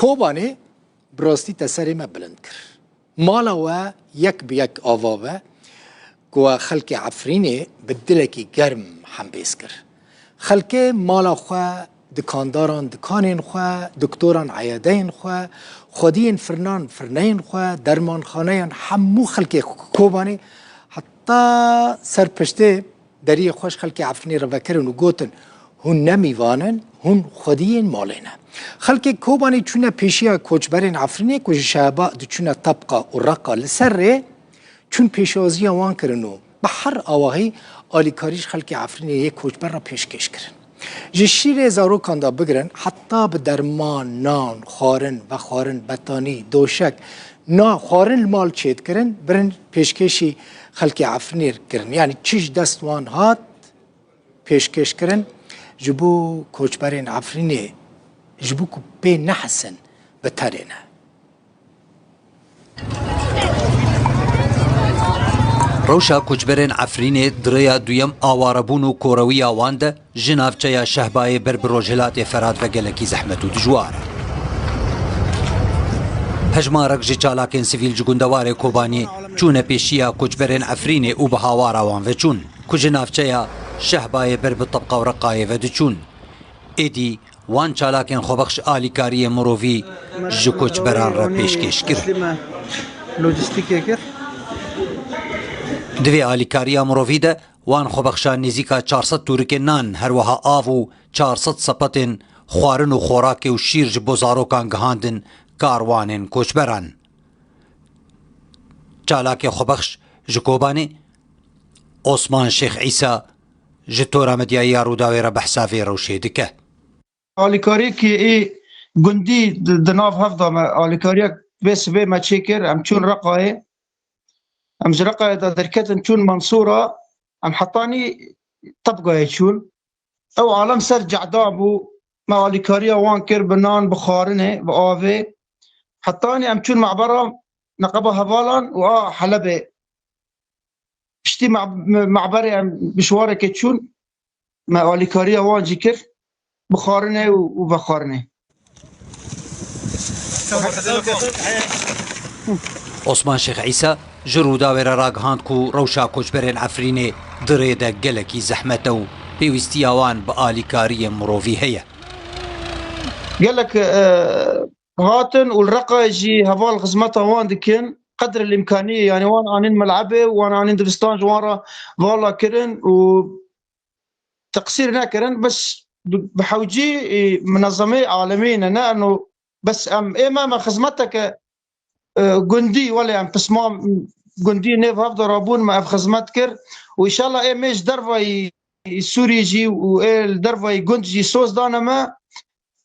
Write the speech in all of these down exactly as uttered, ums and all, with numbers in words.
Kobanê bi rastî te serê me bilind kir. Mala we yek bi yek ava be ku we xelkê Efrînê bi dilekî germ hembêz kir. Xelkê mala xwe, dikandaran dikanên xwe, doktoran eyadeyên xwe, xwediyên firnan firneyên xwe, dermanxaneyan hemû xelkê Kobanê heta ser piştê deriyê xweş xelkê Efrînê re vekirin û gotin, hûn ne mîvan in, hûn xwediyên malê ne. Xelkê Kobanê çûne pêşiya koçberên Efrînê ku ji Şehba diçûne Tebqa û Reqa li ser rê çûn pêşwaziya wan kirin û bi her awahî alîkarî ji xelkê Efrînê yê koçber re pêşkêş kirin. Ji şîrê zarokan de bigirin heta bi derman, nan, xwarin, vexwarin, betanî, doşek, na xwarin li mal çêdikirin, birin pêşkêşî xelkê Efrînê kirin. Yanî çi ji dest wan hat pêşkêş kirin, ji bo koçberên Efrînê, ji bo ku pê nehesin, bi terê ne. Rewşa koçberên Efrînê di rêya duyem awarebûn û korewiya wan de ji navçeya Şehbayê ber bi rojhilatê Ferat ve gelekî zehmet û dijwar e. Hejmarek ji çalakên sivîl ji gundewarê Kobanî çûne pêşiya koçberên Efrînê û bi hawara wan ve çûn, ku ji navçeya Şehbayê ber bi Tebqa û Reqayê ve diçûn. Êdî wan çalakên xwebexş alîkariyê mirovî ji koçberan re pêşkêş kirin. Lojîstîkê kir. Di vê alîkariya mirovî de wan xwebexşan nêzîka çar sed tûrikên nan, her wiha av û çar sed sepetên xwarin û xorakê û şîr ji bo zarokan gihandin karwanên koçberan. Çalakê xwebexş ji Kobanê, Osman Şêx Îsa ji Tora Medyayî ya Rûdawê re behsa vê rewşê dike. Alîkariyekî ê gundî di, di nav hev de me alîkariyek vê sibê me çêkir. Em çûn Reqayê. Em ji Reqayê de derketin çûn Mensûra. Em hetanî Tebgayê çûn. Ew alem ser cehda bû. Me alîkariya wan kir bi nan, bi xwarinê, bi avê. Hetanî em çûn mabera neqeba hevalan û a Helebê. Piştî me-, me-, meberê em bi şiwarekê çûn, me alîkariya wan jî kir, bi xwarinê û, û vexwarinê. Osman Şêx Îsa ji Rûdawê re ragihand ku rewşa koçberên Efrînê di rê de gelekî zehmet e û pêwîstiya wan bi alîkariyên mirovî heye. Gelek, e, hatin û li Reqayê jî heval xizmeta wan dikin. Qedril îmkanî, yanî wan anîn milebê, wan anîn dibistan, ji wan re vala kirin û teqsîr nekirin. Bes bi, bi hewcî, e, minezemê alemî ne, ne eno bes em, ê me, me xizmeteke, e, gundî, welê em pismam gundî nêv hev de rabûn, me ev xizmet kir û înşallah ê mêj dervayî Sûriyê jî û ê li dervayî gund jî soz dane me.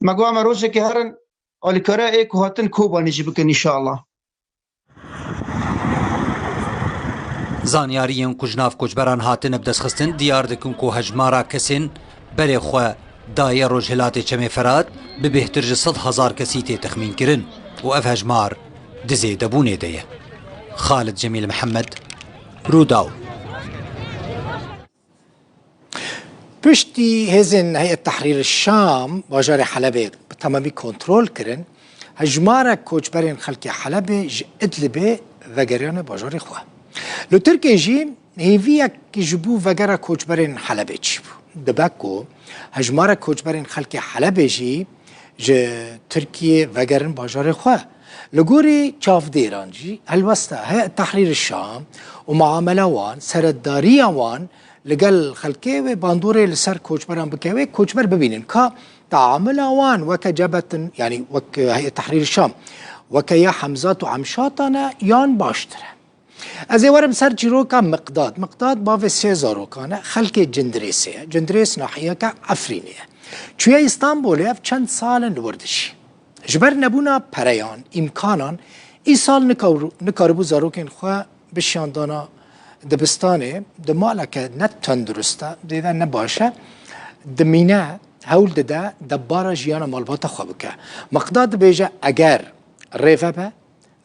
Me got, me rojekê herin alîkariya ê ku hatin Kobanê jî bikin înşallah. Zanyariyên ku ji nav koçberan hatine bidestxistin diyar dikin ku hejmara kesên berê xwe daye Rojhilatê Çemê Ferat bi bêhtir ji sed hezar kesî tê texmînkirin û ev hejmar di zêdebûnê de ye. Xalid Cemîl Mihemed, Rûdaw. Piştî hêzên Heyet Tehrîr Şam bajarê Helebê bi temamî kontrol kirin, hejmarek koçberên xelkê Helebê ji Idlibê vegeriyane bajarê xwe. Li Tirkiyê jî hêviyek ji bo vegera koçberên Helebê çêbû. Dibe ku hejmarek koçberên xelkê Helebê jî ji Tirkiyê vegerin bajarê xwe. Li gorî çavdêran jî helwesta Heyet Tehrîr Şam û muamela wan, seredariya wan li gel xelkê wê bandorê li ser koçberan bike wê, koçber bibînin ka teamula wan weke cebetin, yanî wek Heyet Tehrîr Şam, weke ya Hemzat û Emşatan e yan baştir e. Ez ê werim ser çîroka Miqdad. Miqdad bavê sê zarokan e, xelkê Cindirêsê ye. Cindirês nahiyeke Efrînê ye. Çûye Îstanbulê, ev çend sal in li wir dijî. Ji ber nebûna pereyan, îmkanan, îsal nikar-, nikaribû zarokên xwe bişiyandana dibistanê, di maleke ne tendurist e, zêde ne baş e, dimîne, hewl dide, debara jiyana malbata xwe bike. Miqdad dibêje, eger rê vebe,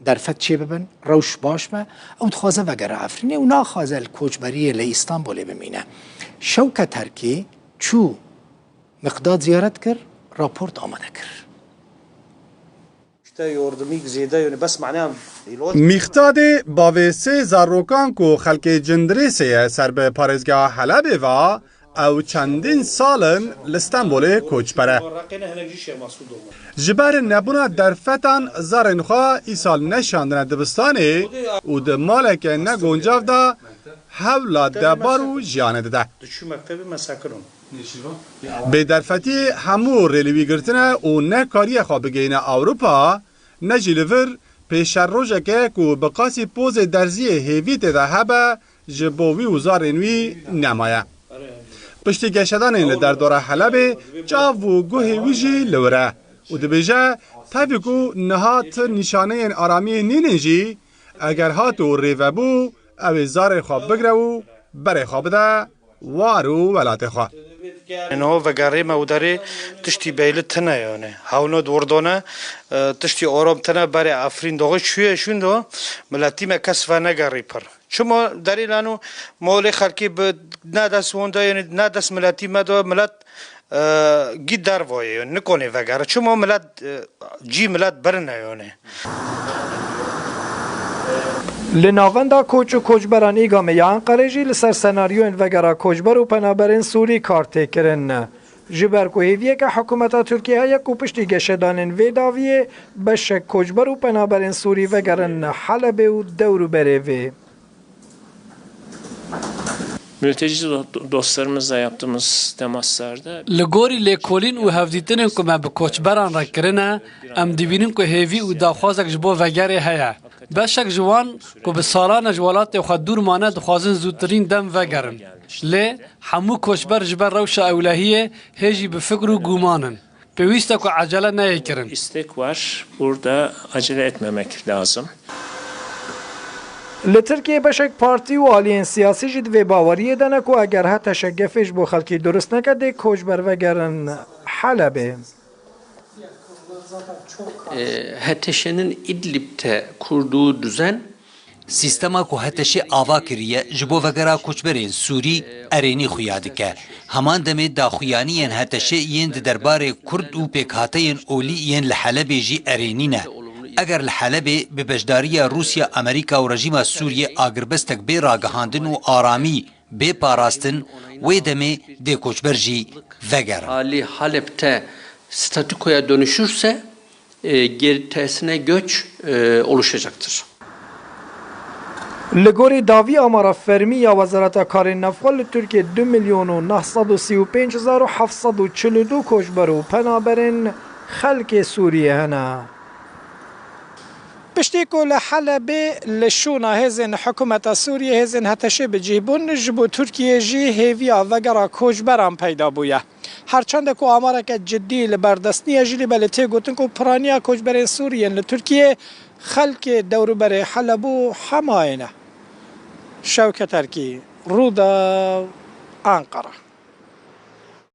derfet çêbibin, rewş baş be, ew dixwaze vegere Efrînê û naxwaze li koçberiyê li Îstanbulê bimîne. Şewket Herkî çû Miqdad ziyaret kir, raport amade kir. Te yordimîk zêde yone bes mane îlot. Mîxtadê bavê sê zarokan ku xelkê Cindirêsê ye ser bi parêzgeha Helebê va, ew çendîn sal in li Stenbolê koçber e. Ji ber nebûna derfetan zarên xwe îsal neşandine dibistanê û di maleke ne goncav de hewla debar û jiyanê dide. Bêderfetî hemû rê li wî girtine û nekariye xwe bigihîne Ewropa, ne jî li vir pêşerojeke ku bi qasî pozê derziyê hêvî tê de hebe, ji bo wî û zarên wî nemaye. Piştî geşedanên li derdora Helebê çav û guhê wî jî li wir e û dibêje, tevî ku niha ti nîşaneyên aramiyê nînin jî, eger hat û rê vebû, ew ê zarê xwe bigire û berê xwe bide war û welatê xwe. Niho vegerê me û derê tiştî beyli tine yani. Hewno di wordone, e, tiştî orom tine berê Efrîn doxê çûye şûn do, miletî me kes venegerî pir. Çima derê lano molê xelkê bi ne dest wonde yani ne dest miletî me do, milet, e, gî dervoye yani, nikonê vegere. Çima milet, e, cî milet birine yani. Li navenda koç û koçberan Îgamê ya Enqerê jî li ser senaryoyên vegera koçber û penaberên Sûrî kar tê kirin. Ji ber ku hêviyeke hikûmeta Tirkiyê heye ku piştî geşedanên vê dawiyê beşek koçber û penaberên Sûrî vegerin Helebê û dewrûberê vê. Mülteci do- dostlarımızla yaptığımız temaslarda Li gorî lêkolîn û hevdîtinên ku me bi koçberan re kirine, em dibînin ku hêvî û daxwazek ji bo vegerê heye. Beşek ji wan ku bi salan e ji welatê xwe dûr mane, dixwazin zûtirîn dem vegerin. Lê hemû koçber ji ber rewşa ewlehiyê hê jî bi fikr û guman in. Pêwîst e ku ecele neyê kirin. istek var. Burada acele etmemek lazım. Li Tirkiyê beşek partî û aliyên siyasî jî di vê baweriyê de ne ku eger HTŞ gefê ji bo xelkî durust neke, dê koçber vegerin Helebê. E, HTŞ'nin İdlib'te kurduğu düzen Sîstema ku HTŞ'ê ava kiriye ji bo vegera koçberên Sûrî erênî xuya dike. Heman demê daxuyaniyên HTŞ'ê yên di derbarê Kurd û pêkhateyên olî yên li Helebê jî erênî ne. Eger li Helebê bi beşdariya Rûsya, Amerîka û rejîma Sûriyê agirbestek bê ragihandin û aramî bê parastin, wê demê dê koçber jî vegerin. Hali Halep'te statükoya dönüşürse, e, geri tersine göç, e, oluşacaktır. Li gorî dawî amara fermî ya Wezareta Karên Navxwe li Tirkiyê du milyon û neh sed û sî û pênc hezar û heft sed û çil û du koçber û penaberên xelkê Sûriyê hene. Piştî ku li Helebê li şûna hêzên hikûmeta Sûriyê hêzên HTŞ'ê bi cih bûn, ji bo Tirkiyê jî hêviya vegera koçberan peyda bûye. Her çende ku amareke cidî li ber dest niye jî, lê belê tê gotin ku piraniya koçberên Sûrî yên li Tirkiyê xelkê dewrûberê Heleb û Hemayê ne. Şewket Erkî, Rûdaw, Anqara.